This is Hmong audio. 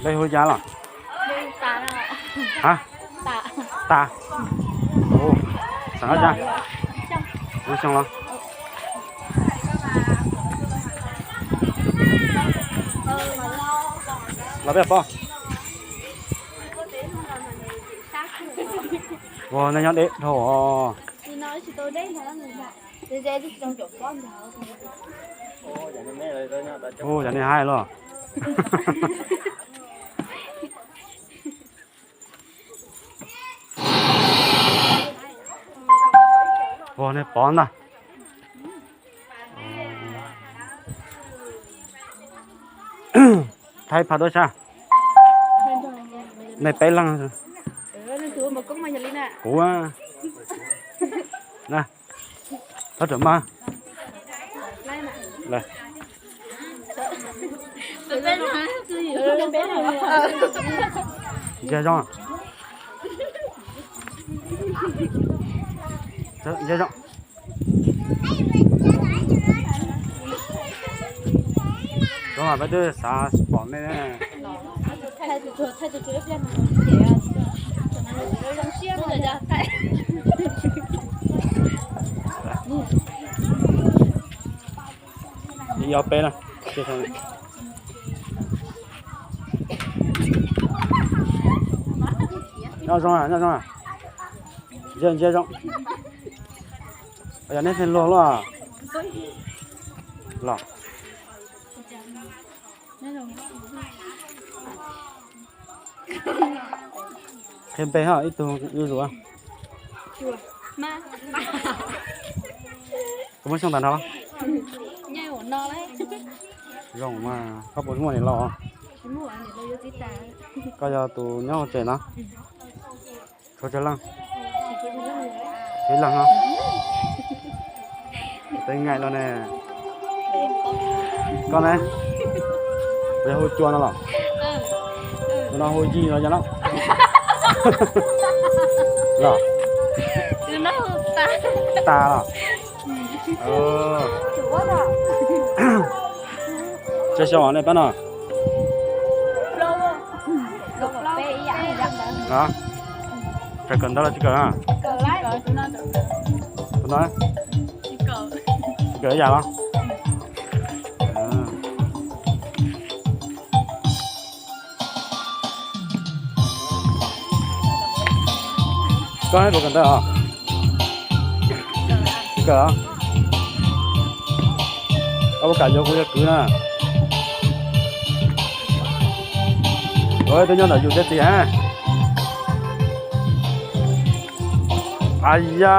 Peb hu li cas los? Ha? Tas. Xeem Hab Tsa. Lub xyoo los? Los peb pom. Ua nej nyob deb dhau os. Ua cov nej hais los. Ua nej pom ntag. Thaib phaj duab sab. Nej peb leeg. Kuv na. Thov tawm mas. Ntsia zoo. Ntsia zoo. Zoo mas peb twb xav pom nej. Ib ob peb na. Nyob zoo, nyob zoo. Ntsia, ntsia zoo. Yog neb thiaj luag los. Los. Qhia npe hos ib tug yuav zus. Koj muaj xyoo tas nrho los? Zoo mas koj puas muaj niam laus? Koj yog tus nyob hauv tsev no? Tshuav tsawg leej? Ib leeg no. Teeb ngaim los ne. Koj ne? Puas yog hu Cua no los? Tus no hu Yig los yog no? Los? Tas los? Tsawg xyoo nej pab no? Tseem kawm ntawv los tsis kawm? Tus no tsis kawm ib yam los? Koj puas kawm ntawv os? Tsis kawm. Koj puas kam yuav kuv yog kwv na? Ua twb nyob ntawm yus thiab txiv ha. Aya.